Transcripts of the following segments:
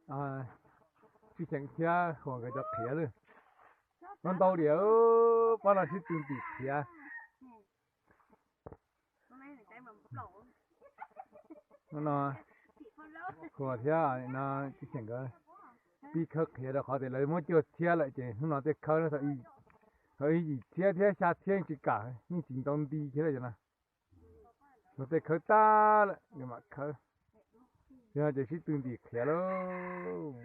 Tswj Xyeem thiab Huas nkawd cov qhiav lawm. Ntau ntau diam, pab no sib tw ntim qhiav. No, Huas thiab no Tswj Xyeem nkawd pib khawb qhiav rau qhov tias lawv muab cuaj txhiab lawm ces hnub no tej khawb no thaum ib yim txhiab thiab xya txhiab yeej tsis kam, yeej tsis ntau nti thiab no. Luag tej khawb tag lawm nws mam khawb. Yog ces sib tw ntim qhiav lauj.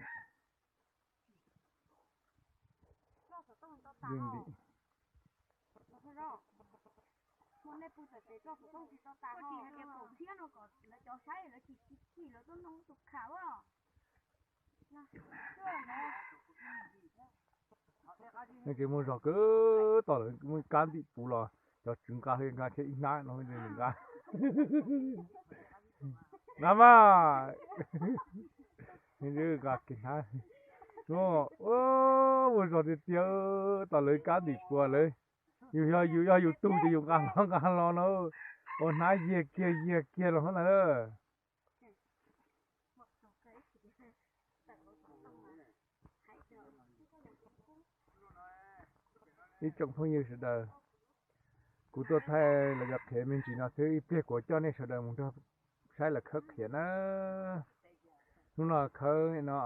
Ces muaj zog kawg, tom lawv muaj kab ntim puv los cov tswv nqa nqa kiag ib hnab no nqa. Nqa mas, nqa kiag hnab. Muaj zog tiag tiag, tom lawv kab ntim puv lawv, yus yog yus tug ces yus nqa los nqa los no, ua hnab yiag kiag yiag kiag los ntag. Ib tsoom phooj ywg sawv daws, kuv tuaj thaij los yog qhiav me ntsis no xwb, ib pliag kuv coj nej sawv daws mus nrog saib lawv khawb qhiav na. Hnub no khawb no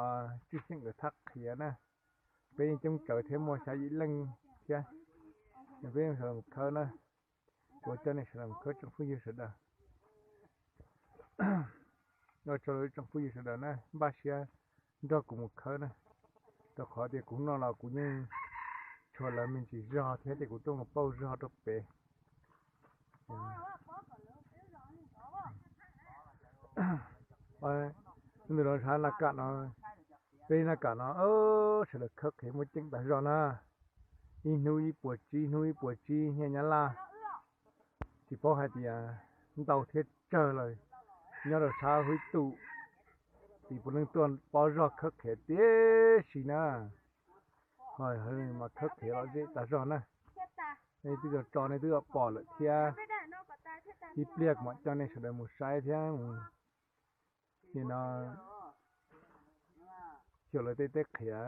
Tswj Xyeem lawv thaj qhiav na, peb yeej coob tsawv thiab, muaj xya yim leej thiab. Peb sawv daws mus khawb na, kuv coj nej sawv daws mus khawb tsoom phooj ywg sawv daws. Ua tsaug tsoom phooj ywg sawv daws na, npaj siab nrog kuv mus khawb na, rau qhov tias kuv no los kuv yeej tshuav lawv me ntsis zog thiab ces kuv tuaj mus pauj zog rau pem. Ntawm no sab na kam no, peb na kam no sawv daws khawb qhiav muaj ceem tas zog na, ib hnub ib puas tsib, hnub ib puas tsib nyiaj Nyab Laj. Tsis paub hais tias ntau thiab tsawg lawm, nyob rau sab hub ib tum, tsis puav leej tuaj pob zog khawb qhiav tib si na, ho mas khawb qhiav lom zem tas zog na. Nej twb tso tso nej twb pom lawm thiab, ib pliag kuv mam coj nej sawv daws mus saib thiab mus, nim no xyuas lawv tej teb qhiav,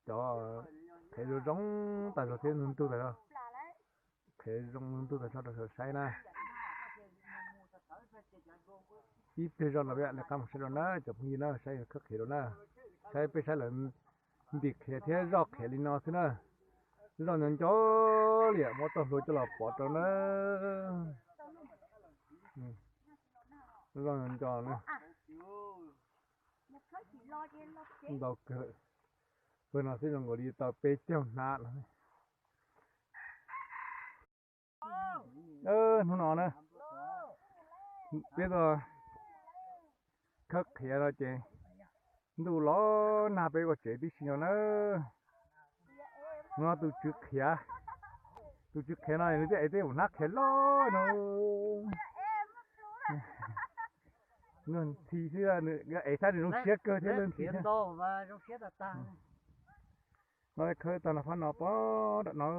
cov qhiav zoo zoo tas zog thiab ntug ntug tas zog, qhiav zoo ntug tas zog rau sawv daws saib na. Ib pliag zoj no peb mam li qab mus saib rau na cov phooj ywg na, saib khawb qhiav rau na, saib peb saib lawv ntim qhiav thiab zoj qhiav li no xwb na. Zoj nco nco liam muab txoj hlua coj los pov rau na. Zoj nco nco na. Ntau kawg. Pawg no xwb zoo nkaus li tau peb caug hnab no. Hnub no na, peb tuaj khawb qhiav no ces ntuj los nag peb ua tsev tib si no na. Hnub no tus tswv qhiav, tus tswv qhiav no nws twb ev tej hnab qhiav loj no. Luag ntxhi xwb, nws ev thiab nws zoo siab kawg thiab luag ntxhi thiab. No khawb tag nrho phab no pog nram no,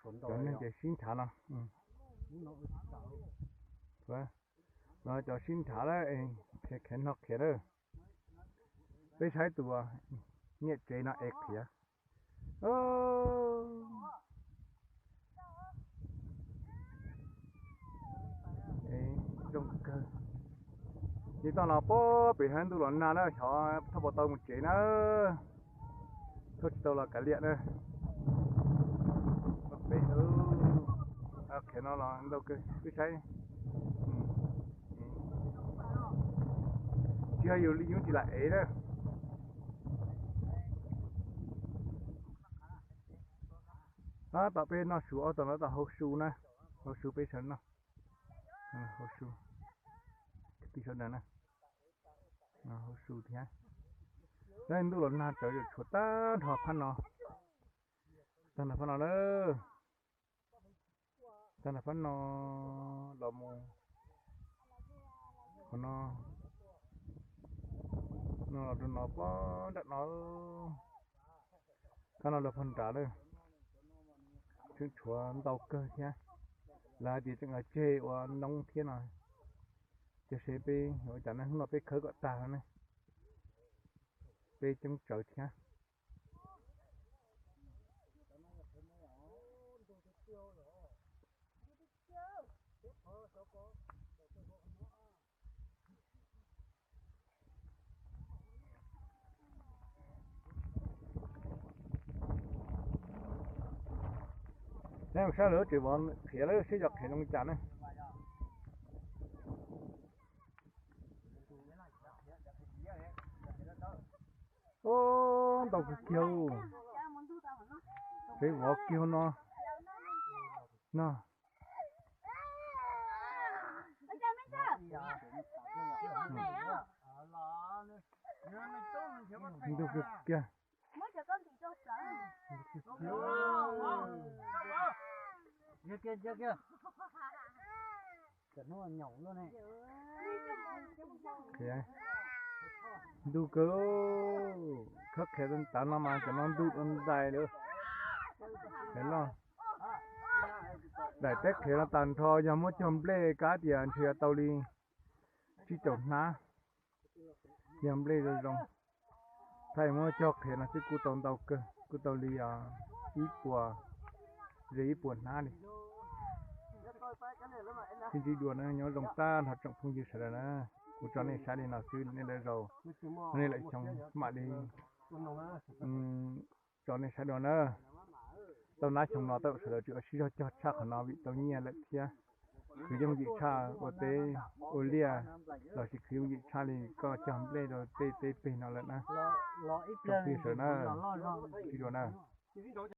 cov neeg ces sib nrhav no. No cov sib nrhav lawm, qhiav qhiav no qhiav lawm. Peb saib tus niam tsev no ev qhiav. Zoo kawg. Ces toj no pog pem hab ntuj los nag na, xyov thauj puas tau mus tsev na. Thauj tsis tau los kav liam na. Pem qhiav no los ntau kawg, peb saib. Tsis yog yus li yus tsis lam ev na. Tab tom peb noj su, ob tog no tom hauv su na, hauv su peb sawv noj, hauv su, kwv tij sawv daws na, hauv su thiab. Ntuj los nag tsawv tshuav tag nrho phab no, tag nrho phab no na, tag nrho phab no los mus qhov no, no los rau no pog nram no. Phab no lawv pog nrad lawm, tseem tshuav ntau kawg thiab. Lawv hais tias tseem tseg ua noob thiab no. Ces seb peb ua cas ne, hnub no peb khawb kom tag no ne. peb coob tsawv thiab. Neb mus saib lawv tseem vov qhiav lawm, seb yog qhiav zoo li cas ne. Ub, ntau kawg kiag. Peb vov kiag no. No. Ntug kawg kiag. Ntug kawg, khawb qhiav tav no mas cov no ntug dua ntais lawm. Qhiav loj. Daim teb qhiav no tag nrho yog muab cog nplej kab tias ntshe yuav tau li tsib caug hnab, yog nplej zoo zoo. Thaij muab cog qhiav no xwb kuj tau ntau kawg, kuj tau li ib puas, ze ib puas hnab li. Sib ntsib dua na, nyob zoo tag nrho tsoom phooj ywg sawv daws na. Kuv tso nej saib li no xwb, nej lawv zaum, nej lawv xyoo mam li tso nej saib dua na. Tau nab xyoo no tau sawv daws tsis ua sib zog cog tshaj qhov no vim tau nyiaj lawm thiab. Khwv yooj yim tshaj ua teb ua liaj, lossis khwv yooj yim tshaj li koj cog nplej rau tej teb peg no lawm na. Tsoom phooj ywg sawv daws na, sib ntsib dua na.